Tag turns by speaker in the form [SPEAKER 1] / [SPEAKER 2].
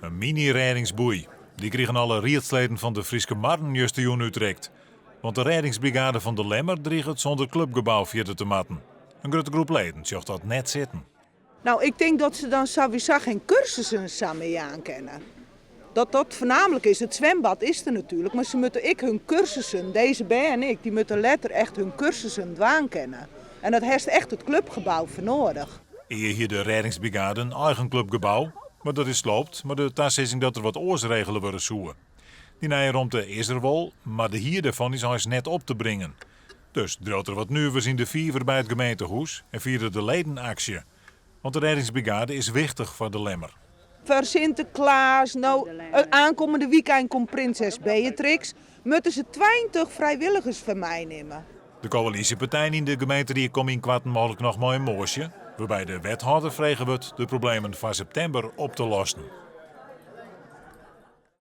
[SPEAKER 1] In mini-rêdingsboei. Dy krigen alle riedsleden fan De Fryske Marren justerjûn útrikt. Want de rêdingsbrigade fan De Lemmer driget sûnder klupgebou fierder te moatten. In grutte groep leden sjocht dat net sitten.
[SPEAKER 2] Nou, ik tink dat se dan sawiesa gjin kursussen sa mear jaan kinne. Dat dat foarnaamlik is. It swimbad is der natuerlik, mar se moatte ek hun kursussen, dizze bern ek, dy moatte letter echt hun kursussen dwaan kinne. En dat hast echt it klupgebou foar nedich.
[SPEAKER 1] Ea hie de rêdingsbrigade in eigen klupgebou, mar dat is sloopt mei de tasizzing dat der wat oars regele wurde soe. Dy nije romte is der wol, mar de hier dêrfan is eins net op te bringen. Dus driuwt der wat nuvers yn de fiver by it gemeentehûs en fiere de leden aksje. Want de rêdingsbrigade is wichtich foar De Lemmer.
[SPEAKER 2] Foar Sinteklaas, no oankommende wykein komt prinses Beatrix, moatte se 20 frijwilligers foar meinimme.
[SPEAKER 1] De koälysjepartijen yn de gemeenterie komme ynkoarten mooglik noch mei in moasje, wêrby't de wethâlder frege wurdt de problemen foar septimber op te lossen.